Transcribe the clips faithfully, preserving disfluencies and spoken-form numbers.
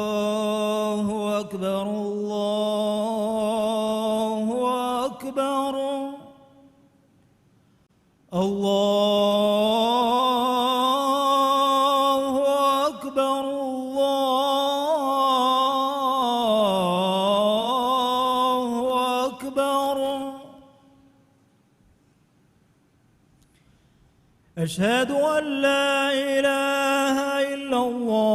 الله أكبر، الله أكبر، الله أكبر، الله أكبر. أشهد أن لا إله إلا الله.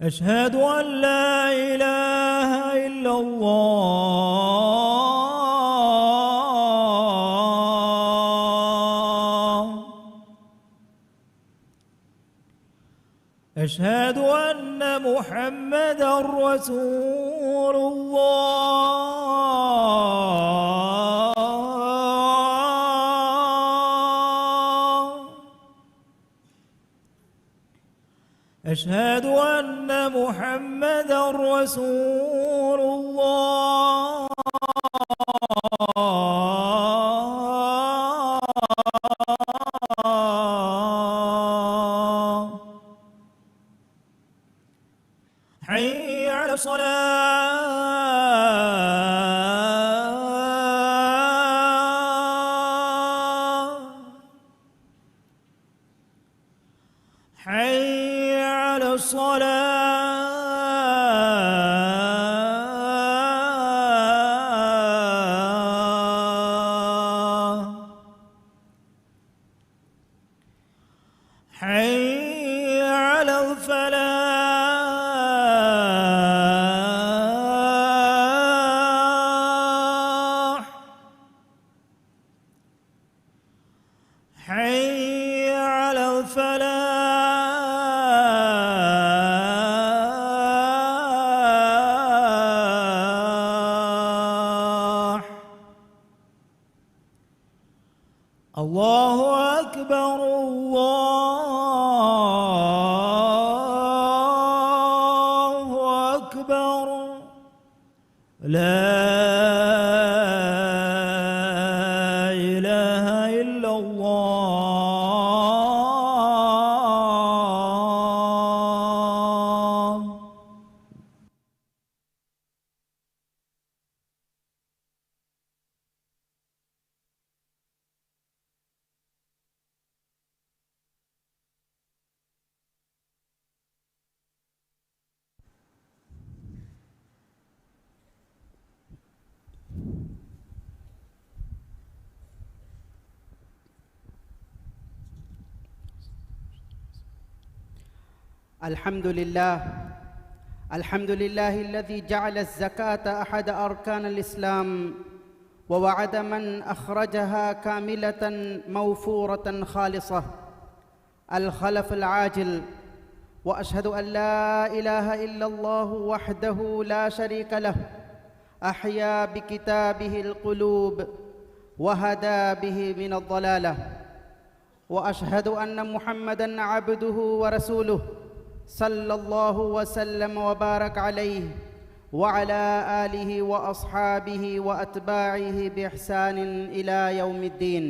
أشهد أن لا إله إلا الله. أشهد أن محمدا رسول الله. أشهد أن محمدا رسول الله. حي على الصلاة. حي على الصلاة. حي على الفلاح. حي على الفلاح. الله أكبر، الله أكبر. لا إله إلا الله. الحمد لله. الحمد لله الذي جعل الزكاة أحد أركان الإسلام، ووعد من أخرجها كاملة موفورة خالصة الخلف العاجل، وأشهد أن لا إله إلا الله وحده لا شريك له، أحيا بكتابه القلوب، وهدى به من الضلالة، وأشهد أن محمدا عبده ورسوله، صلى الله وسلم وبارك عليه، وعلى آله وأصحابه وأتباعه بإحسان إلى يوم الدين.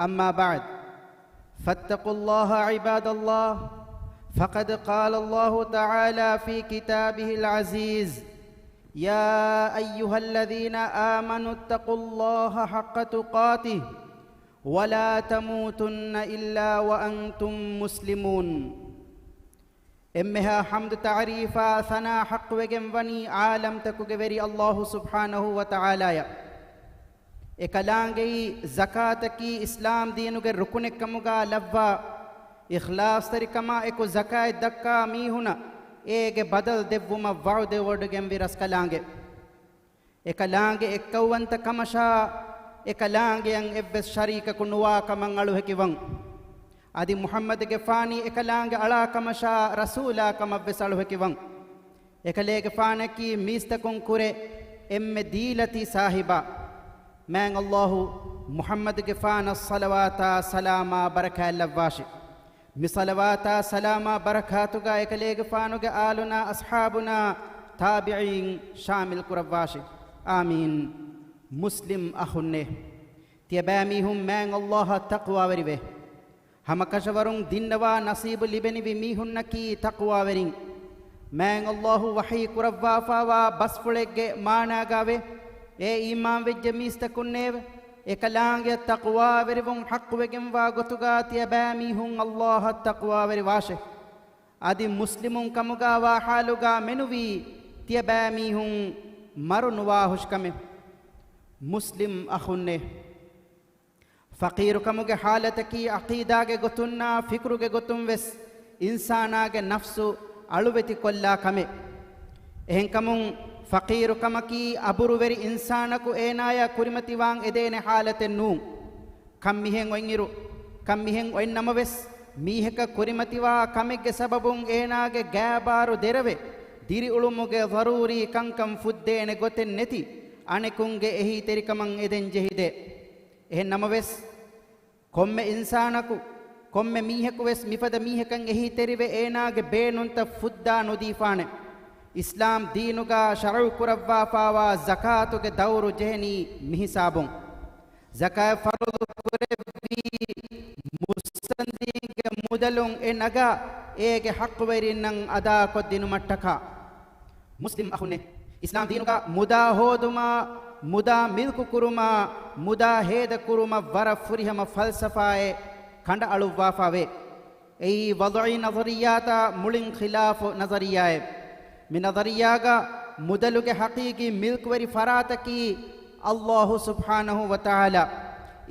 أما بعد، فاتقوا الله عباد الله، فقد قال الله تعالى في كتابه العزيز: يا أيها الذين آمنوا اتقوا الله حق تقاته ولا تموتن إلا وأنتم مسلمون. އެންމެހާ ޙަމްދު ތަޢުރީފާ ސަނާ ޙައްޤުވެގެން ވަނީ ޢާލަމްތަކުގެ ވެރި ﷲ ސުބްޙާނަހޫ ވަތަޢާލާއަށް. އެކަލާނގެއީ ޒަކާތަކީ އިސްލާމް ދީނުގެ ރުކުނެއްކަމުގާ ލައްވާ، އިޚްލާޞްތެރިކަމާ އެކު ޒަކާތް ދައްކާ މީހުނަށް އޭގެ ބަދަލު ދެއްވުމަށް ވަޢުދެވޮޑިގެންވި ރަސްކަލާނގެ. އެކަލާނގެ އެއްކައުވަންތަ ކަމަށާ، އެކަލާނގެއަށް އެއްވެސް ޝަރީކަކު ނުވާ ކަމަށް އަޅުހެކިވަން. އަދި މުޙައްމަދުގެފާނީ އެކަލާނގެ އަޅާ ކަމަށާ، ރަސޫލާ ކަމަށްވެސް އަޅުހެކިވަން. އެކަލޭގެފާނަކީ މީސްތަކުން ކުރެ އެންމެ ދީލަތި ސާހިބާ. މާތް ﷲ މުޙައްމަދުގެފާނަށް ޞަލަވާތާ ސަލާމާ ބަރަކާތްލައްވާށި. މި ޞަލަވާތާ ސަލާމާ ބަރަކާތުގާ އެކަލޭގެފާނުގެ އާލުނާ އަޞްޙާބުނާ ތާބިޢީން ޝާމިލް ކުރައްވާށި. އާމީން. މުސްލިމް އަޚުންނޭ! ތިޔަބައިމީހުން މާތް ﷲ އަށް ތަޤްވާވެރިވޭ. ހަމަކަށަވަރުން ދިންނަވާ ނަސީބު ލިބެނިވި މީހުންނަކީ ތަޤްވާވެރިން. މާތް ﷲ ވަޙީ ކުރައްވާފާވާ ބަސްފުޅެއްގެ މާނާގައިވޭ، އޭ އީމާންވެއްޖެ މީސްތަކުންނޭވެ! އެކަލާނގެއަށް ތަޤްވާވެރިވުން ޙައްޤުވެގެންވާ ގޮތުގަ ތިޔަބައިމީހުން ﷲ އަށް ތަޤްވާވެރިވާށެ. އަދި މުސްލިމުން ކަމުގައިވާ ޙާލުގަ މެނުވީ ތިޔަބައިމީހުން މަރު ނުވާހުށިކަމެއް. މުސްލިމް އަޚުންނޭ! ފަޤީރުކަމުގެ ޙާލަތަކީ ޢަޤީދާގެ ގޮތުންނާ ފިކުރުގެ ގޮތުން ވެސް އިންސާނާގެ ނަފްސު އަޅުވެތިކޮށްލާ ކަމެއް. އެހެންކަމުން ފަޤީރުކަމަކީ އަބުރުވެރި އިންސާނަކު އޭނާޔާ ކުރިމަތިވާން އެދޭނެ ޙާލަތެއް ނޫން. ކަންމިހެން އޮތްއިރު، ކަންމިހެން އޮތް ނަމަވެސް، މީހަކަށް ކުރިމަތިވާ ކަމެއްގެ ސަބަބުން އޭނާގެ ގާބާރު ދެރަވެ، ދިރިއުޅުމުގެ ޟަރޫރީ ކަންކަން ފުއްދޭނެ ގޮތެއް ނެތި، އަނެކުންގެ އެހީތެރިކަމަށް އެދެން ޖެހިދޭ. އެހެން ނަމަވެސް، ކޮންމެ އިންސާނަކު، ކޮންމެ މީހަކު ވެސް މިފަދަ މީހަކަށް އެހީތެރިވެ އޭނާގެ ބޭނުންތައް ފުއްދާ ނުދީފާނެ. އިސްލާމް ދީނުގަ ޝަރުޢު ކުރައްވާފާވާ ޒަކާތުގެ ދައުރު ޖެހެނީ މިހިސާބުން. ޒަކާތް ފަރުޟު ކުރެއްވީ މުއްސަނދީގެ މުދަލުން އެ ނަގާ އޭގެ ޙައްޤުވެރިންނަށް އަދާކޮށްދިނުމަށްޓަކާ. މުސްލިމް އަޚުންނޭ! އިސްލާމް ދީނުގަ މުދާ ހޯދުމާ، މުދާ މިލްކު ކުރުމާ، މުދާ ހޭދަ ކުރުމަށް ވަރަށް ފުރިހަމަ ފަލްސަފާއެއް ކަނޑައަޅުއްވާފާވޭ. އެއީ ވަޟްޢީ ނަޒަރިއްޔާތާ މުޅިން ޚިލާފު ނަޒަރިއްޔާއެއް. މި ނަޒަރިއްޔާގަ މުދަލުގެ ޙަޤީޤީ މިލްކުވެރި ފަރާތަކީ ﷲ ސުބްޙާނަހޫ ވަތަޢާލާ.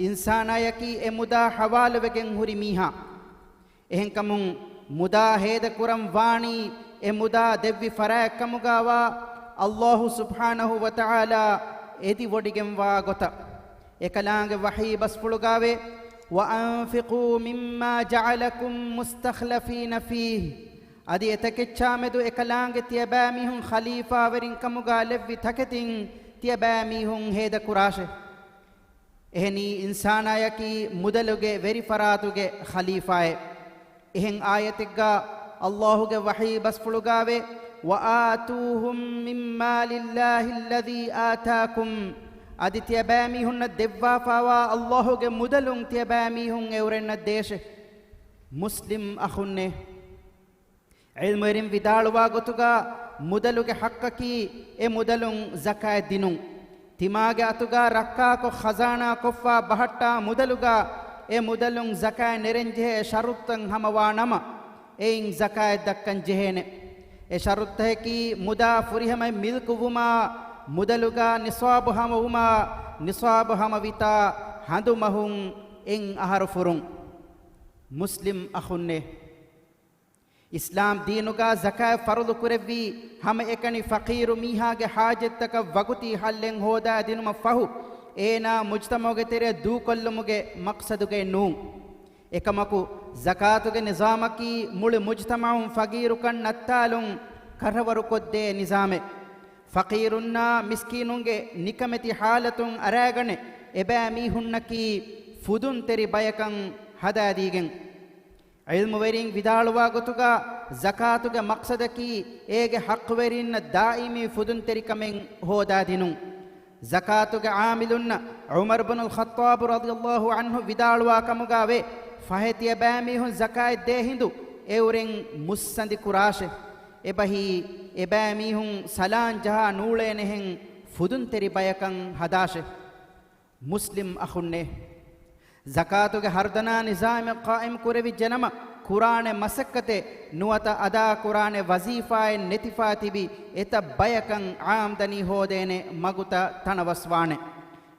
އިންސާނާޔަކީ އެ މުދާ ޙަވާލުވެގެން ހުރި މީހާ. އެހެންކަމުން މުދާ ހޭދަކުރަން ވާނީ އެ މުދާ ދެއްވި ފަރާތްކަމުގައިވާ ﷲ ސުބްޙާނަހޫ ވަތަޢާލާ އެދިވޮޑިގެންވާ ގޮތަށް. އެކަލާނގެ ވަޙީ ބަސްފުޅުގައިވޭ، وَأَنفِقُوا مِمَّا جَعَلَكُم مُّسْتَخْلَفِينَ فِيهِ. އަދި އެތަކެއްޗާމެދު އެކަލާނގެ ތިޔަބައިމީހުން ޚަލީފާވެރިން ކަމުގަ ލެއްވި ތަކެތިން ތިޔަބައިމީހުން ހޭދަކުރާށެ. އެހެނީ އިންސާނާޔަކީ މުދަލުގެ ވެރިފަރާތުގެ ޚަލީފާއެއް. އެހެން އާޔަތެއްގަ ﷲގެ ވަޙީ ބަސްފުޅުގައިވޭ، وَآتُوهُم مِّن مَّالِ اللَّهِ الَّذِي آتَاكُمْ. އަދި ތިޔަބައިމީހުންނަށް ދެއްވާފާވާ ﷲގެ މުދަލުން ތިޔަބައިމީހުން އެއުރެންނަށް ދޭށެ. މުސްލިމް އަޚުންނޭ! ޢިލްމުވެރިން ވިދާޅުވާ ގޮތުގަ މުދަލުގެ ޙައްޤަކީ އެ މުދަލުން ޒަކާތް ދިނުން. ތިމާގެ އަތުގަ ރައްކާކޮށް ޚަޒާނާ ކޮށްފަ ބަހައްޓާ މުދަލުގަ އެ މުދަލުން ޒަކާތް ނެރެންޖެހޭ ޝަރުޠުތައް ހަމަވާ ނަމަ، އެއިން ޒަކާތް ދައްކަން ޖެހޭނެ. އެ ޝަރުޠުތަކަކީ މުދާ ފުރިހަމައިން މިލްކުވުމާ، މުދަލުގަ ނިޞާބު ހަމަވުމާ، ނިޞާބު ހަމަވިތާ ހަނދުމަހުން އެއް އަހަރު ފުރުން. މުސްލިމް އަޚުންނޭ! އިސްލާމް ދީނުގަ ޒަކާތް ފަރުޟު ކުރެއްވީ، ހަމައެކަނި ފަޤީރު މީހާގެ ޙާޖަތްތަކަށް ވަގުތީ ޙައްލެއް ހޯދާދިނުމަށް ފަހު، އޭނާ މުޖްތަމަޢުގެ ތެރެއަށް ދޫކޮށްލުމުގެ މަޤްޞަދުގައެއް ނޫން. އެކަމަކު، ޒަކާތުގެ ނިޒާމަކީ މުޅި މުޖްތަމަޢުން ފަޤީރުކަން ނައްތާލުން ކަށަވަރުކޮށްދޭ ނިޒާމެއް. ފަޤީރުންނާ މިސްކީނުންގެ ނިކަމެތި ޙާލަތުން އަރާގަނެ، އެބައިމީހުންނަކީ ފުދުންތެރި ބަޔަކަށް ހަދާދީގެން. ޢިލްމުވެރިން ވިދާޅުވާ ގޮތުގަ، ޒަކާތުގެ މަޤްޞަދަކީ އޭގެ ޙައްޤުވެރީންނަށް ދާއިމީ ފުދުންތެރިކަމެއް ހޯދާދިނުން. ޒަކާތުގެ ޢާމިލުންނަށް ޢުމަރު ބުނުލް ޚައްޠާބު ރަޟިޔަﷲ ޢަންހު ވިދާޅުވާ ކަމުގައިވޭ، ފަހެ ތިޔަބައިމީހުން ޒަކާތް ދޭ ހިނދު އެއުރެން މުއްސަނދި ކުރާށެ. އެބަހީ، އެބައިމީހުން ސަލާން ޖަހާ ނޫޅޭނެހެން ފުދުންތެރި ބަޔަކަށް ހަދާށެ. މުސްލިމް އަޚުންނޭ! ޒަކާތުގެ ހަރުދަނާ ނިޒާމެއް ޤާއިމް ކުރެވިއްޖެނަމަ، ކުރާނެ މަސައްކަތެއް ނުވަތަ އަދާކުރާނެ ވަޒީފާއެއް ނެތިފާ ތިބި އެތައް ބަޔަކަށް އާމްދަނީ ހޯދޭނެ މަގުތައް ތަނަވަސްވާނެ.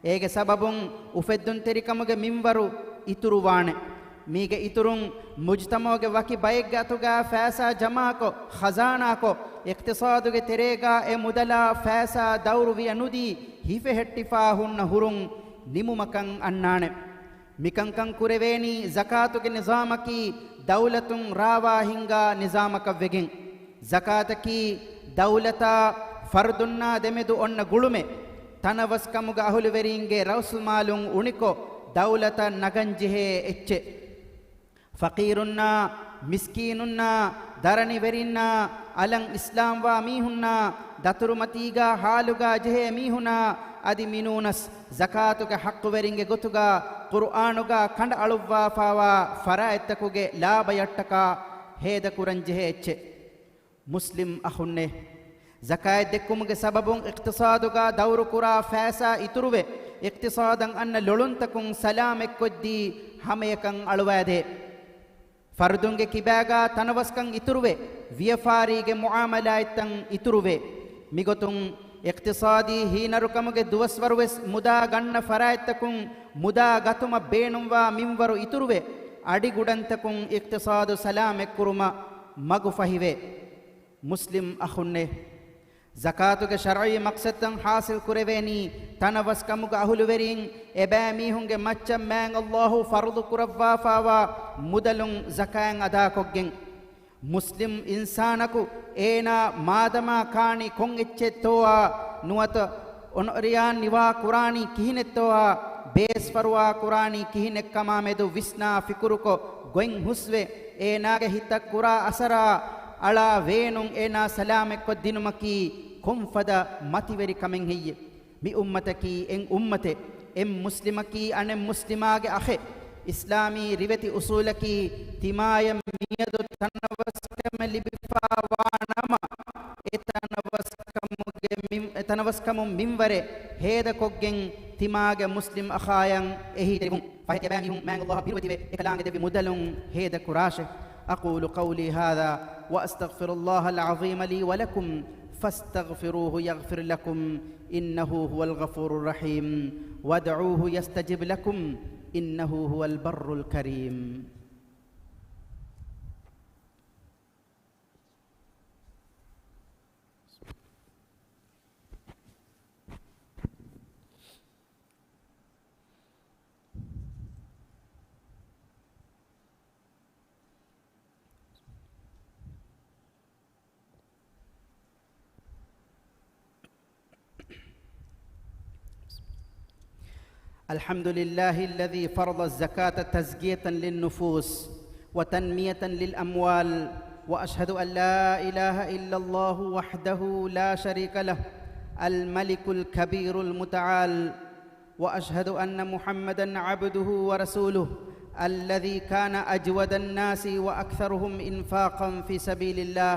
އޭގެ ސަބަބުން އުފެއްދުންތެރިކަމުގެ މިންވަރު އިތުރުވާނެ. މީގެ އިތުރުން، މުޖްތަމަޢުގެ ވަކި ބައެއްގެ އަތުގަ ފައިސާ ޖަމާކޮށް، ޚަޒާނާކޮށް، އިޤްތިޞާދުގެ ތެރޭގަ އެ މުދަލާ ފައިސާ ދައުރު ވިޔަ ނުދީ، ހިފެހެއްޓިފާ ހުންނަ ހުރުން ނިމުމަކަށް އަންނާނެ. މިކަންކަން ކުރެވޭނީ ޒަކާތުގެ ނިޒާމަކީ ދައުލަތުން ރާވާ ހިންގާ ނިޒާމަކަށް ވެގެން. ޒަކާތަކީ ދައުލަތާ ފަރުދުންނާ ދެމެދު އޮންނަ ގުޅުމެއް. ތަނަވަސްކަމުގަ އަހުލުވެރީންގެ ރައުސުމާލުން އުނިކޮށް، ދައުލަތަށް ނަގަންޖެހޭ އެއްޗެއް. ފަޤީރުންނާ، މިސްކީނުންނާ، ދަރަނިވެރިންނާ، އަލަށް އިސްލާމްވާ މީހުންނާ، ދަތުރުމަތީގާ ހާލުގާ ޖެހޭ މީހުންނާ، އަދި މިނޫނަސް ޒަކާތުގެ ޙައްޤުވެރިންގެ ގޮތުގާ ޤުރުއާނުގާ ކަނޑައަޅުއްވާފާވާ ފަރާތްތަކުގެ ލާބަޔަށްޓަކާ ހޭދަކުރަން ޖެހޭ އެއްޗެއް. މުސްލިމް އަޚުންނޭ! ޒަކާތް ދެއްކުމުގެ ސަބަބުން އިޤްތިޞާދުގާ ދައުރުކުރާ ފައިސާ އިތުރުވެ، އިޤްތިޞާދަށް އަންނަ ލޮޅުންތަކުން ސަލާމަތްކޮށްދީ، ހަމަޔަކަށް އަޅުވާދޭ. ފަރުދުންގެ ކިބާގާ ތަނަވަސްކަން އިތުރުވެ، ވިޔަފާރީގެ މުޢާމަލާތްތައް އިތުރުވެ، މިގޮތުން އިޤްތިޞާދީ ހީނަރުކަމުގެ ދުވަސްވަރުވެސް މުދާ ގަންނަ ފަރާތްތަކުން މުދާ ގަތުމަށް ބޭނުންވާ މިންވަރު އިތުރުވެ، އަޑިގުޑަންތަކުން އިޤްތިޞާދު ސަލާމަތްކުރުމަށް މަގު ފަހިވޭ. މުސްލިމް އަޚުންނޭ! ޒަކާތުގެ ޝަރްޢީ މަޤްޞަދުތައް ޙާޞިލް ކުރެވޭނީ، ތަނަވަސްކަމުގެ އަހުލުވެރީން އެބައިމީހުންގެ މައްޗަށް މާތް ﷲ ފަރުޟު ކުރައްވާފާވާ މުދަލުން ޒަކާތް އަދާކޮށްގެން. މުސްލިމް އިންސާނަކު އޭނާ މާދަމާ ކާނީ ކޮން އެއްޗެއްތޯއާ، ނުވަތަ އޮން އޮރިޔާން ނިވާ ކުރާނީ ކިހިނެއްތޯއާ، ބޭސްފަރުވާ ކުރާނީ ކިހިނެއްކަމާމެދު ވިސްނާ ފިކުރުކޮށް، ގޮތް ހުސްވެ، އޭނާގެ ހިތަށް ކުރާ އަސަރާ އަޅާ ވޭނުން އޭނާ ސަލާމަތްކޮށްދިނުމަކީ ކޮންފަދަ މަތިވެރި ކަމެއް ހެއްޔެ؟ މި އުއްމަތަކީ އެއް އުއްމަތެއް، އެއް މުސްލިމަކީ އަނެއް މުސްލިމާގެ އަޚެއް. އިސްލާމީ ރިވެތި އުސޫލަކީ ތިމާޔަށް މިއަދު ތަނަވަސްކަމެއް ލިބިފާ ވާ ނަމަ، އެ ތަނަވަސްކަމުގެ މިން-، އެ ތަނަވަސްކަމުން މިންވަރެއް ހޭދަކޮށްގެން ތިމާގެ މުސްލިމް އަޚާޔަށް އެހީތެރިވުން. ފަހެ ތިޔަބައިމީހުން މާތް ﷲ ބިރުވެތިވެ އެކަލާނގެ ދެއްވި މުދަލުން ހޭދަކުރާށެ. أقول قولي هذا وأستغفر الله العظيم لي ولكم فاستغفروه يغفر لكم إنه هو الغفور الرحيم وادعوه يستجب لكم إنه هو البر الكريم. الحمد لله الذي فرض الزكاة تزكية للنفوس وتنمية للأموال، وأشهد أن لا إله إلا الله وحده لا شريك له الملك الكبير المتعال، وأشهد أن محمدا عبده ورسوله الذي كان أجود الناس وأكثرهم إنفاقا في سبيل الله،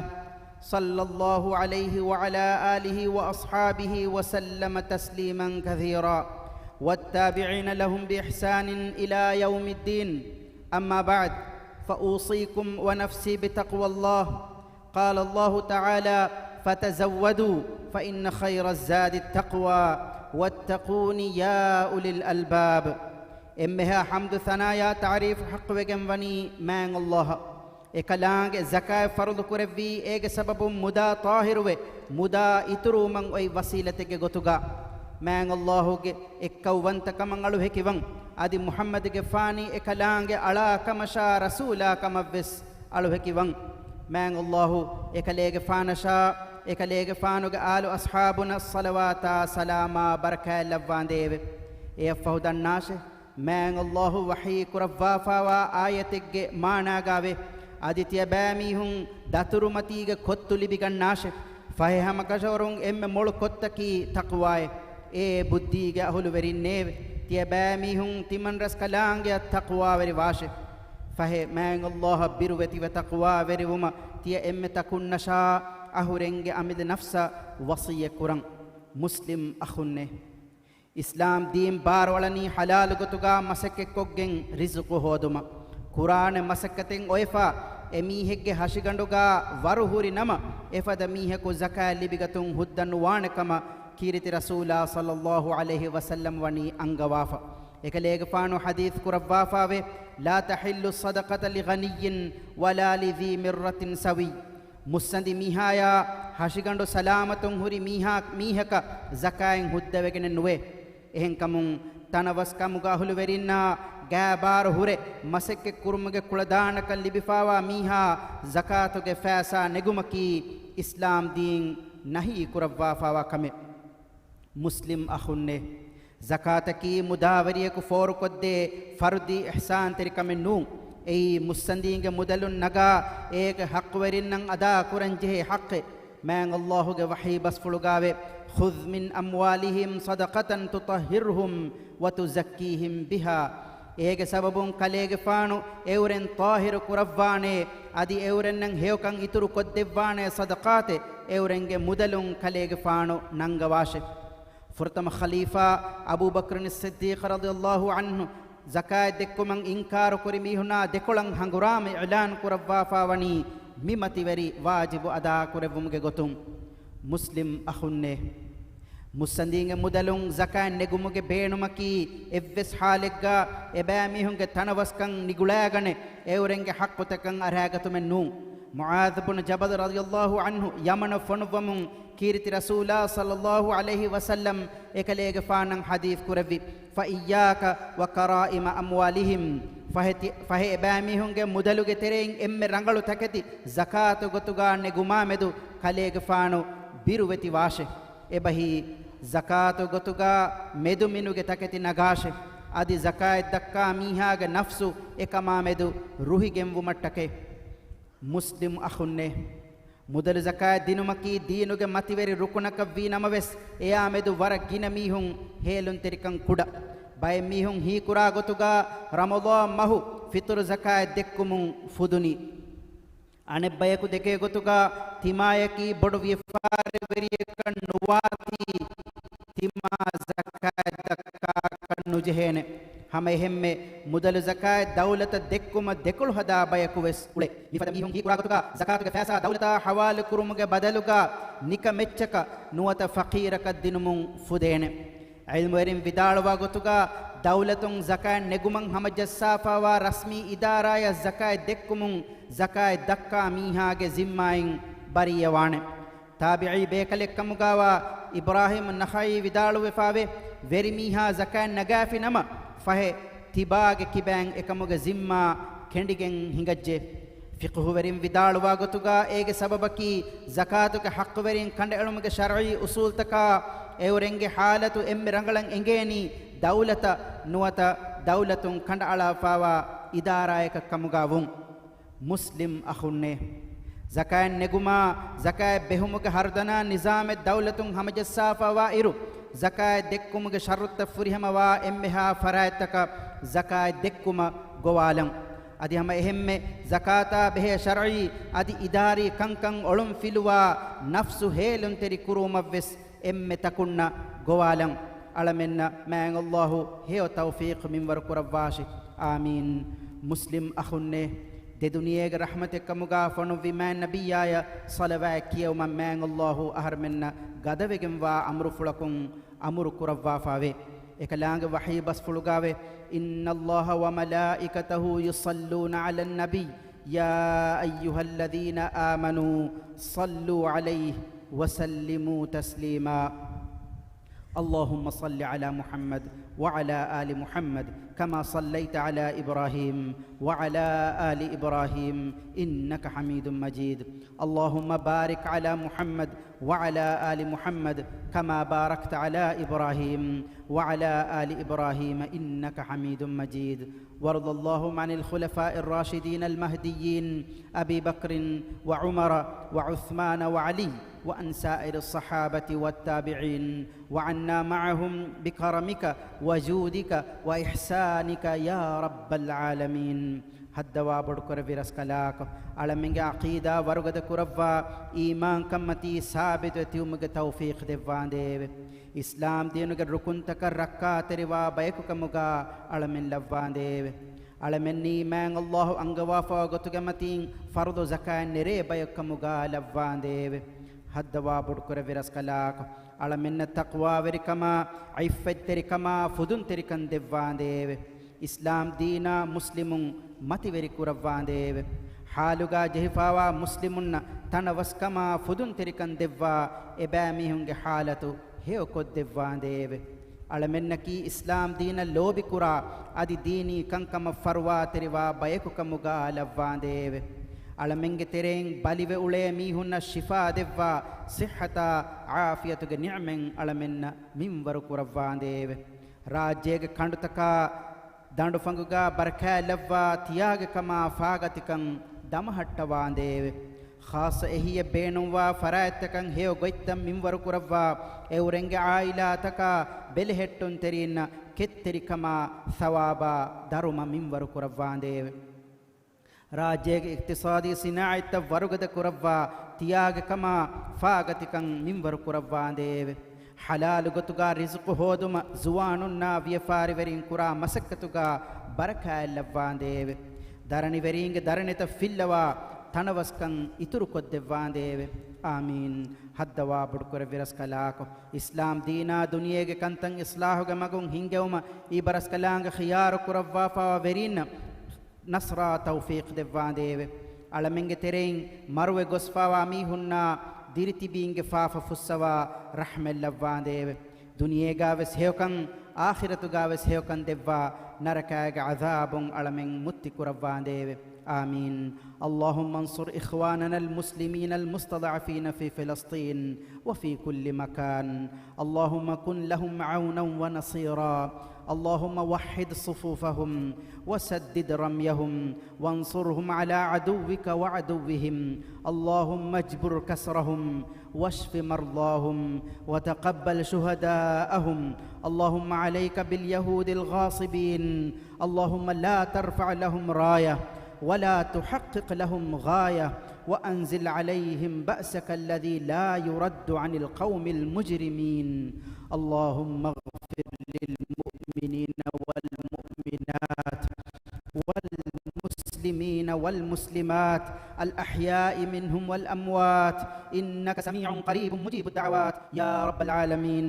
صلى الله عليه وعلى آله وأصحابه وسلم تسليما كثيرا، والتابعين لهم بإحسان إلى يوم الدين. أما بعد، فأوصيكم ونفسي بتقوى الله. قال الله تعالى: فتزودوا فإن خير الزاد التقوى واتقون يا أولي الألباب. އެންމެހާ ޙަމްދު ސަނާޔާ ތަޢުރީފު ޙައްޤުވެގެން ވަނީ މާތް ﷲ އަށް. އެކަލާނގެ ޒަކާތް ފަރުޟު ކުރެއްވީ އޭގެ ސަބަބުން މުދާ ޠާހިރުވެ، މުދާ އިތުރުވުމަށް އޮތް ވަސީލަތެއްގެ ގޮތުގަ. މާތް ﷲ ގެ އެއްކައުވަންތަކަމަށް އަޅުހެކިވަން. އަދި މުޙައްމަދުގެފާނީ އެކަލާނގެ އަޅާ ކަމަށާ ރަސޫލާ ކަމަށްވެސް އަޅުހެކިވަން. މާތް ﷲ އެކަލޭގެފާނަށާ، އެކަލޭގެފާނުގެ އާލު އަޞްޙާބުންނަށް ޞަލަވާތާ ސަލާމާ ބަރަކާތް ލައްވާނދޭވެ. އެއަށްފަހު ދަންނާށެ، މާތް ﷲ ވަޙީ ކުރައްވާފާވާ އާޔަތެއްގެ މާނާގާވޭ. އަދި ތިޔަބައިމީހުން ދަތުރުމަތީގެ ކޮއްތު ލިބިގަންނާށެ. ފަހެ ހަމަކަށަވަރުން އެންމެ މޮޅު ކޮއްތަކީ ތަޤްވާއޭ. އޭ ބުއްދީގެ އަހުލުވެރިންނޭވެ! ތިޔަބައިމީހުން ތިމަންރަސްކަލާނގެއަށް ތަޤްވާވެރިވާށެ. ފަހެ މާތް ﷲ އަށް ބިރުވެތިވެ ތަޤްވާވެރިވުމަށް ތިޔަ އެންމެ ތަކުންނަށާ އަހުރެންގެ އަމިއްލަ ނަފްސަށް ވަޞިއްޔަތް ކުރަން. މުސްލިމް އަޚުންނޭ! އިސްލާމް ދީން ބާރުއަޅަނީ ޙަލާލު ގޮތުގާ މަސައްކަތްކޮށްގެން ރިޒުޤު ހޯދުމަށް. ކުރާނެ މަސައްކަތެއް އޮތްފަ އެމީހެއްގެ ހަށިގަނޑުގާ ވަރު ހުރި ނަމަ، އެފަދަ މީހަކު ޒަކާތް ލިބިގަތުން ހުއްދަ ނުވާނެ ކަމަށް ކީރިތި ރަސޫލާ ޞައްލައްލާހު ޢަލައިހި ވަސައްލަމް ވަނީ އަންގަވާފަ. އެކަލޭގެފާނު ޙަދީޘް ކުރައްވާފާވޭ، لا تحل الصدقة لغني ولا لذي مرة سوي. މުއްސަނދި މީހާޔާ ހަށިގަނޑު ސަލާމަތުން ހުރި މީހާ، މީހަކަށް ޒަކާތް ހުއްދަވެގެނެއް ނުވޭ. އެހެންކަމުން، ތަނަވަސްކަމުގެ އަހުލުވެރިންނާ ގާބާރު ހުރެ މަސައްކަތް ކުރުމުގެ ކުޅަދާނަކަން ލިބިފާވާ މީހާ ޒަކާތުގެ ފައިސާ ނެގުމަކީ އިސްލާމް ދީން ނަހީ ކުރައްވާފާވާ ކަމެއް. މުސްލިމް އަޚުންނޭ! ޒަކާތަކީ މުދާވެރިޔަކު ފޯރުކޮށްދޭ ފަރުދީ އިޙްސާންތެރިކަމެއް ނޫން. އެއީ މުއްސަނދީންގެ މުދަލުން ނަގާ އޭގެ ޙައްޤުވެރިންނަށް އަދާ ކުރަންޖެހޭ ޙައްޤެއް. މާތް ﷲ ގެ ވަޙީ ބަސްފުޅުގާވޭ، "خذ من أموالهم صدقة تطهرهم وتزكيهم بها." އޭގެ ސަބަބުން ކަލޭގެފާނު އެއުރެން ޠާހިރު ކުރައްވާނޭ، އަދި އެއުރެންނަށް ހެޔޮކަން އިތުރު ކޮށްދެއްވާނޭ ޞަދަޤާތެއް އެއުރެންގެ މުދަލުން ކަލޭގެފާނު ނަންގަވާށެ. ފުރަތަމަ ޚަލީފާ އަބޫބަކްރުން ޞިއްދީޤް ރަޟިޔަﷲ ޢަންހު ޒަކާތް ދެއްކުމަށް އިންކާރު ކުރި މީހުނާ ދެކޮޅަށް ހަނގުރާމަ އިޢްލާން ކުރައްވާފާ ވަނީ މި މަތިވެރި ވާޖިބު އަދާކުރެއްވުމުގެ ގޮތުން. މުސްލިމް އަޚުންނޭ! މުއްސަނދީންގެ މުދަލުން ޒަކާތް ނެގުމުގެ ބޭނުމަކީ އެއްވެސް ޙާލެއްގަ އެބައިމީހުންގެ ތަނަވަސްކަން ނިގުޅާގަނެ އެއުރެންގެ ޙައްޤުތަކަށް އަރާގަތުމެއް ނޫން. މުޢާޛު ބުނު ޖަބަލް ރަޟިޔަﷲ ޢަންހު ޔަމަނަށް ފޮނުއްވަމުން ކީރިތި ރަސޫލާ ޞައްލަﷲ ޢަލައިހި ވަސައްލަމް އެކަލޭގެފާނަށް ޙަދީޘް ކުރެއްވި، "فإياك وكرائم أموالهم." ފަހެ ތި-، ފަހެ އެބައިމީހުންގެ މުދަލުގެ ތެރެއިން އެންމެ ރަނގަޅު ތަކެތި ޒަކާތު ގޮތުގާ ނެގުމާމެދު ކަލޭގެފާނު ބިރުވެތިވާށެ. އެބަހީ، ޒަކާތު ގޮތުގާ މެދުމިނުގެ ތަކެތި ނަގާށެ. އަދި ޒަކާތް ދައްކާ މީހާގެ ނަފްސު އެކަމާމެދު ރުހިގެންވުމަށްޓަކައި. މުސްލިމް އަޚުންނޭ! މުދަލު ޒަކާތް ދިނުމަކީ ދީނުގެ މަތިވެރި ރުކުނަކަށް ވީ ނަމަވެސް، އެޔާމެދު ވަރަށް ގިނަ މީހުން ހޭލުންތެރިކަން ކުޑަ. ބައެއް މީހުން ހީކުރާ ގޮތުގާ ރަމަޟާން މަހު ފިޠުރު ޒަކާތް ދެއްކުމުން ފުދުނީ. އަނެއްބަޔަކު ދެކޭ ގޮތުގާ ތިމާޔަކީ ބޮޑު ވިޔަފާރިވެރިޔަކަށް ނުވާތީ، ތިމާ ޒަކާތް ދައްކާކަށް ނުޖެހޭނެ. ހަމައެހެންމެ މުދަލު ޒަކާތް ދައުލަތަށް ދެއްކުމަށް ދެކޮޅު ހަދާ ބަޔަކު ވެސް އުޅޭ. މިފަދަ މީހުން ހީކުރާ ގޮތުގާ ޒަކާތުގެ ފައިސާ ދައުލަތާ ހަވާލު ކުރުމުގެ ބަދަލުގާ ނިކަމެއްޗަކަށް ނުވަތަ ފަޤީރަކަށް ދިނުމުން ފުދޭނެ. ޢިލްމުވެރިން ވިދާޅުވާ ގޮތުގާ، ދައުލަތުން ޒަކާތް ނެގުމަށް ހަމަޖައްސާފާވާ ރަސްމީ އިދާރާޔަށް ޒަކާތް ދެއްކުމުން ޒަކާތް ދައްކާ މީހާގެ ޒިންމާއިން ބަރީއަވާނެ. ތާބިޢީ ބޭކަލެއްކަމުގާވާ އިބްރާހީމް ނަޚަޢީ ވިދާޅުވެފާވޭ، ވެރިމީހާ ޒަކާތް ނަގާފި ނަމަ، ފަހެ ތިބާގެ ކިބައިން އެކަމުގެ ޒިންމާ ކެނޑިގެން ހިނގައްޖެ. ފިޤުހުވެރިން ވިދާޅުވާ ގޮތުގާ އޭގެ ސަބަބަކީ، ޒަކާތުގެ ޙައްޤުވެރިން ކަނޑައެޅުމުގެ ޝަރުޢީ އުޞޫލްތަކާ އެއުރެންގެ ޙާލަތު އެންމެ ރަނގަޅަށް އެނގޭނީ ދައުލަތަށް ނުވަތަ ދައުލަތުން ކަނޑައަޅާފާވާ އިދާރާޔަކަށް ކަމުގާ ވުން. މުސްލިމް އަޚުންނޭ! ޒަކާތް ނެގުމާ، ޒަކާތް ބެހުމުގެ ހަރުދަނާ ނިޒާމެއް ދައުލަތުން ހަމަޖައްސާފާވާ އިރު، ޒަކާތް ދެއްކުމުގެ ޝަރުތަށް ފުރިހަމަވާ އެންމެހާ ފަރާތްތަކަށް ޒަކާތް ދެއްކުމަށް ގޮވާލަން. އަދި ހަމަ އެހެންމެ ޒަކާތާ ބެހޭ ޝަރްޢީ އަދި އިދާރީ ކަންކަން އޮޅުންފިލުވާ ނަފްސު ހޭލުންތެރި ކުރުވުމަށްވެސް އެންމެ ތަކުންނަށް ގޮވާލަން. އަޅަމެންނަށް މާތް ﷲ ހެޔޮ ތައުފީޤު މިންވަރު ކުރައްވާށި. އާމީން. މުސްލިމް އަޚުންނޭ! ދެދުނިޔޭގެ ރަޙްމަތެއްކަމުގާ ފޮނުއްވި މާތް ނަބިއްޔާޔަށް ޞަލަވާތް ކިޔެވުމަށް މާތް ﷲ އަހަރުމެންނަށް ގަދަވެގެންވާ އަމުރުފުޅަކުން އަމުރު ކުރައްވާފާވޭ. އެކަލާނގެ ވަޙީ ބަސްފުޅުގާވޭ، "إن الله وملائكته يصلون على النبي، يا أيها الذين آمنوا صلوا عليه وسلموا تسليما." اللهم صل على محمد وعلى آل محمد كما صليت على إبراهيم وعلى آل إبراهيم إنك حميد مجيد. اللهم بارك على محمد وعلى آل محمد كما باركت على إبراهيم وعلى آل إبراهيم إنك حميد مجيد. وارض اللهم عن الخلفاء الراشدين المهديين أبي بكر وعمر وعثمان وعلي وعن سائر الصحابة والتابعين وعنا معهم بكرمك وجودك وإحسانك يا رب العالمين. ހައްދަވާ ބޮޑުކުރެއްވި ރަސްކަލާކޮ، އަޅަމެންގެ ޢަޤީދާ ވަރުގަދަ ކުރައްވާ، އީމާންކަންމަތީ ސާބިތުވެ ތިބުމުގެ ތައުފީޤު ދެއްވާނދޭވެ. އިސްލާމް ދީނުގެ ރުކުންތަކަށް ރައްކާތެރިވާ ބަޔަކުކަމުގާ އަޅަމެން ލައްވާނދޭވެ. އަޅަމެންނީ މާތް ﷲ އަންގަވާފާ ގޮތުގެ މަތީން ފަރުޟު ޒަކާތް ނެރޭ ބަޔަކުކަމުގާ ލައްވާނދޭވެ. ހައްދަވާ ބޮޑުކުރެއްވި ރަސްކަލާކޮ، އަޅަމެންނަށް ތަޤްވާވެރިކަމާ، ޢިއްފަތްތެރިކަމާ، ފުދުންތެރިކަން ދެއްވާނދޭވެ. އިސްލާމް ދީނާ މުސްލިމުން މަތިވެރި ކުރައްވާނދޭވެ. ޙާލުގާ ޖެހިފާވާ މުސްލިމުންނަށް ތަނަވަސްކަމާ ފުދުންތެރިކަން ދެއްވާ، އެބައިމީހުންގެ ޙާލަތު ހެޔޮކޮށްދެއްވާނދޭވެ. އަޅަމެންނަކީ އިސްލާމް ދީނަށް ލޯބިކުރާ، އަދި ދީނީ ކަންކަމަށް ފަރުވާތެރިވާ ބަޔަކުކަމުގާ ލައްވާނދޭވެ. އަޅަމެންގެ ތެރެއިން ބަލިވެ އުޅޭ މީހުންނަށް ޝިފާ ދެއްވާ، ޞިއްޙަތާ ޢާފިޔަތުގެ ނިޢުމަތް އަޅަމެންނަށް މިންވަރު ކުރައްވާނދޭވެ. ރާއްޖޭގެ ކަނޑުތަކާ ދަނޑުފަނގުގާ ބަރަކާތްލައްވާ ތިޔާގެ ކަމާ ފާގަތިކަން ދަމަހައްޓަވާނދޭވެ. ޚާއްޞަ އެހީއެއް ބޭނުންވާ ފަރާތްތަކަށް ހެޔޮ ގޮތްތައް މިންވަރުކުރައްވާ، އެއުރެންގެ ޢާއިލާތަކާ ބެލެހެއްޓުންތެރީންނަށް ކެތްތެރިކަމާ ޘަވާބާ ދަރުމަ މިންވަރުކުރައްވާނދޭވެ. ރާއްޖޭގެ އިޤްތިޞާދީ ސިނާޢަތްތައް ވަރުގަދަ ކުރައްވާ ތިޔާގެ ކަމާ ފާގަތިކަން މިންވަރު ކުރައްވާނދޭވެ. ޙަލާލު ގޮތުގާ ރިޒުޤު ހޯދުމަށް ޒުވާނުންނާ ވިޔަފާރިވެރިން ކުރާ މަސައްކަތުގާ ބަރަކާތްލައްވާނދޭވެ. ދަރަނިވެރީންގެ ދަރަނިތައް ފިއްލަވާ ތަނަވަސްކަން އިތުރުކޮށްދެއްވާނދޭވެ. އާމީން. ހައްދަވާ ބޮޑުކުރެއްވި ރަސްކަލާކޮ، އިސްލާމް ދީނާ ދުނިޔޭގެ ކަންތައް އިޞްލާޙުގެ މަގުން ހިންގެވުމަށް އިބަރަސްކަލާނގެ ޚިޔާރު ކުރައްވާފަވާ ވެރީންނަށް ނަޞްރާ ތައުފީޤް ދެއްވާނދޭވެ. އަޅަމެންގެ ތެރެއިން މަރުވެ ގޮސްފާވާ މީހުންނާ ދިރިތިބީންގެ ފާފަ ފުއްސަވާ ރަޙްމަތްލައްވާނދޭވެ. ދުނިޔޭގާވެސް ހެޔޮކަން، އާޚިރަތުގާވެސް ހެޔޮކަން ދެއްވާ، ނަރަކާގެ ޢަޛާބުން އަޅަމެން މުއްތި ކުރައްވާނދޭވެ. آمين. اللهم انصر إخواننا المسلمين المستضعفين في فلسطين وفي كل مكان. اللهم كن لهم عونا ونصيرا. اللهم وحد صفوفهم وسدد رميهم وانصرهم على عدوك وعدوهم. اللهم اجبر كسرهم واشف مرضاهم وتقبل شهداءهم. اللهم عليك باليهود الغاصبين. اللهم لا ترفع لهم راية ولا تحقق لهم غاية وأنزل عليهم بأسك الذي لا يرد عن القوم المجرمين. اللهم اغفر للمؤمنين والمؤمنات والمسلمين والمسلمات الأحياء منهم والأموات إنك سميع قريب مجيب الدعوات يا رب العالمين.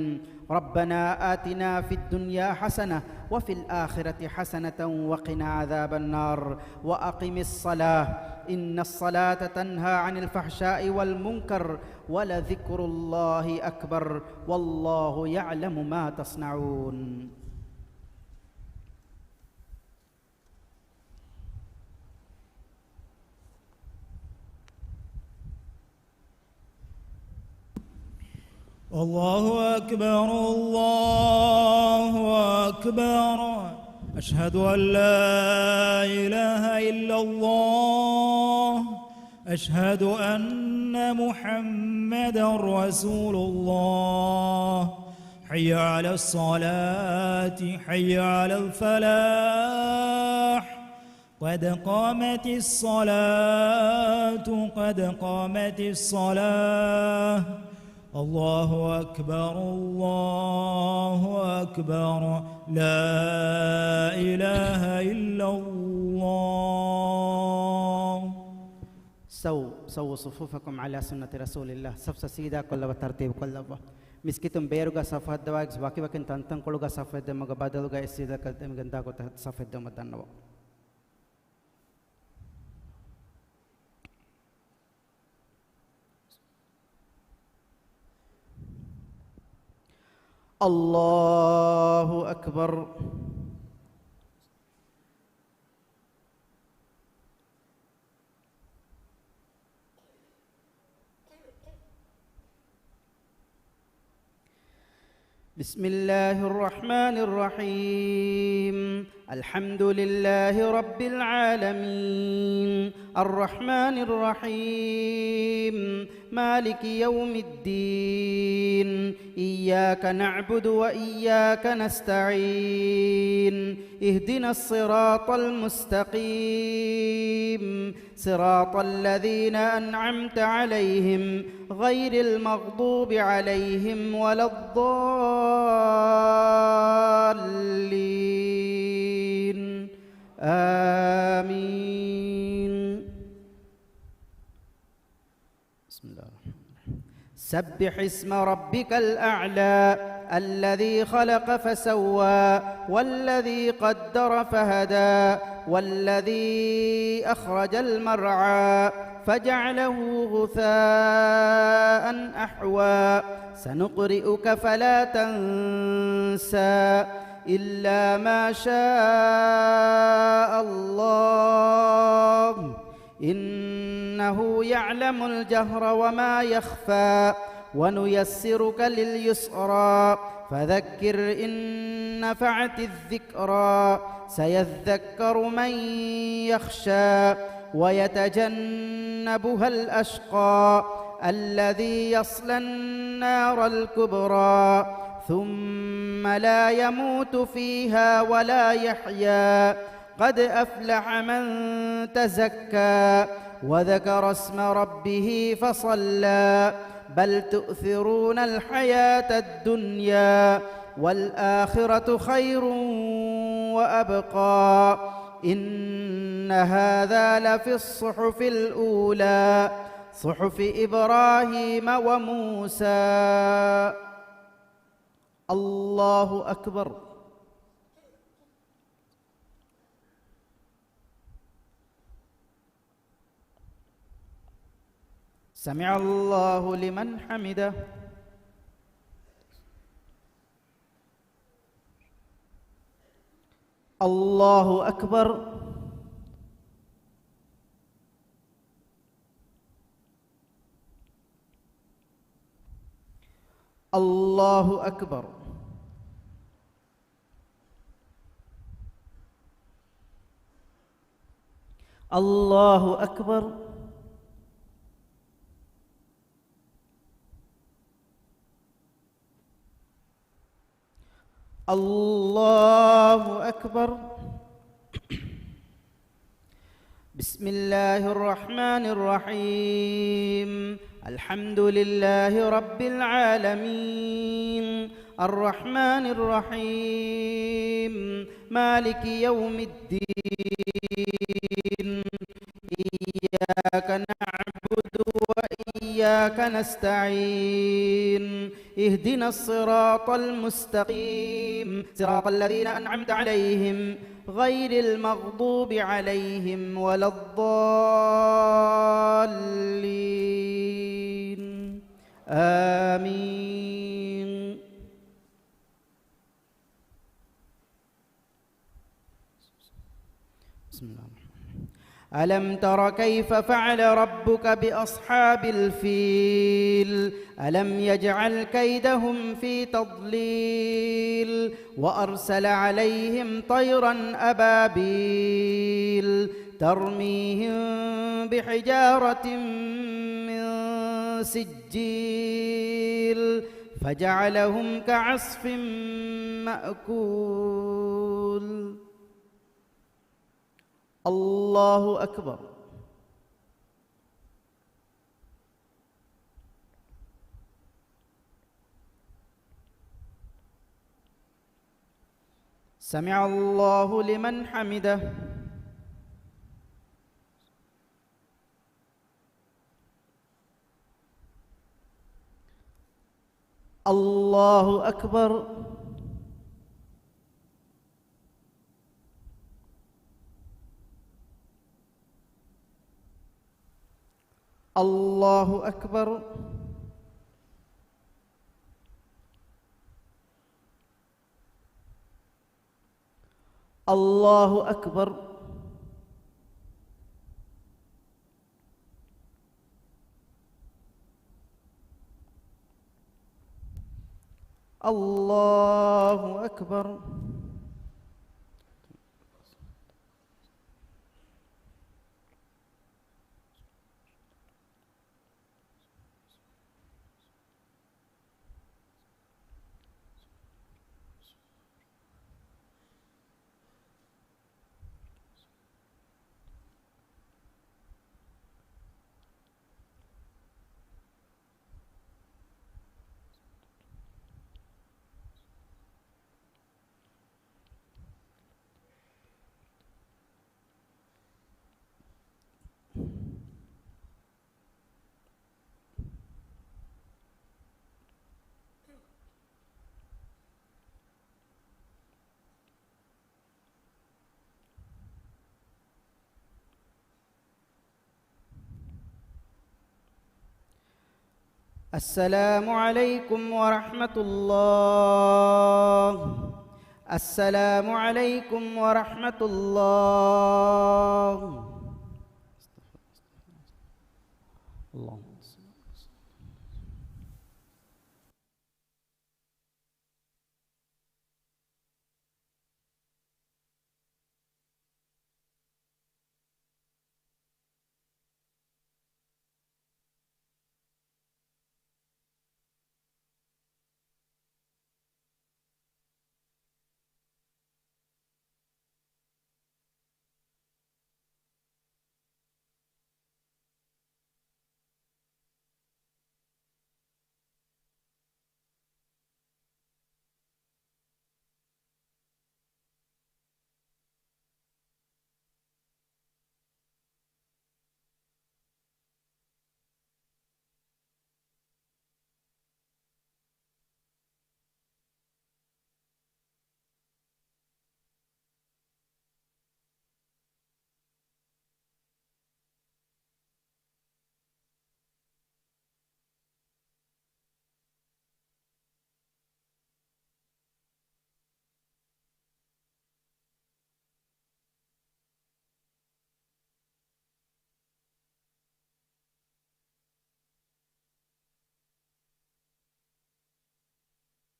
ربنا آتنا في الدنيا حسنة وفي الآخرة حسنة وقنا عذاب النار. وأقم الصلاة إن الصلاة تنهى عن الفحشاء والمنكر ولذكر الله أكبر والله يعلم ما تصنعون. الله أكبر، الله أكبر. أشهد أن لا إله إلا الله. أشهد أن محمدا رسول الله. حي على الصلاة، حي على الفلاح. قد قامت الصلاة، قد قامت الصلاة. الله أكبر، الله أكبر. لا إله إلا الله. سووا، سووا صفوفكم على سنة رسول الله. ސަފް ސަފް ސީދާ ކޮށްލައްވާ، ތަރުތީބު ކޮށްލައްވާ. މިސްކިތުން ބޭރުގަ ސަފް ހައްދަވާ ވަކިވަކިން ތަންތަންކޮޅުގަ ސަފް ހެއްދެމުގެ ބަދަލުގަ އެއް ސީދަކަށް ދެމިގެންދާ ގޮތަށް ސަފް ހެއްދެވުމަށް ދަންނަވަން. الله أكبر. بسم الله الرحمن الرحيم. الحمد لله رب العالمين. الرحمن الرحيم. مالك يوم الدين. إياك نعبد وإياك نستعين. اهدنا الصراط المستقيم. صراط الذين أنعمت عليهم غير المغضوب عليهم ولا الضالين. آمين. بسم الله الرحمن الرحيم. سبح اسم ربك الأعلى الذي خلق فسوى والذي قدر فهدى والذي أخرج المرعى فجعله غثاء أحوى. سنقرئك فلا تنسى إلا ما شاء الله إنه يعلم الجهر وما يخفى ونيسرك لليسرى فذكر إن نفعت الذكرى سيذكر من يخشى ويتجنبها الأشقى الذي يصلى النار الكبرى ثم لا يموت فيها ولا يحيا قد أفلح من تزكى وذكر اسم ربه فصلى بل تؤثرون الحياة الدنيا والآخرة خير وأبقى إن هذا لفي الصحف الأولى صحف إبراهيم وموسى الله أكبر. سمع الله لمن حمده. الله أكبر. الله أكبر. الله أكبر. الله أكبر. بسم الله الرحمن الرحيم. الحمد لله رب العالمين. الرحمن الرحيم. مالك يوم الدين. إياك نعبد وإياك نستعين. اهدنا الصراط المستقيم. صراط الذين أنعمت عليهم غير المغضوب عليهم ولا الضالين. آمين. بسم الله الرحمن الرحيم. ألم تر كيف فعل ربك بأصحاب الفيل؟ ألم يجعل كيدهم في تضليل وأرسل عليهم طيرا أبابيل ترميهم بحجارة من سجيل فجعلهم كعصف مأكول. الله أكبر. سمع الله لمن حمده. الله أكبر. الله أكبر. الله أكبر. الله أكبر. السلام عليكم ورحمة الله. السلام عليكم ورحمة الله. الله.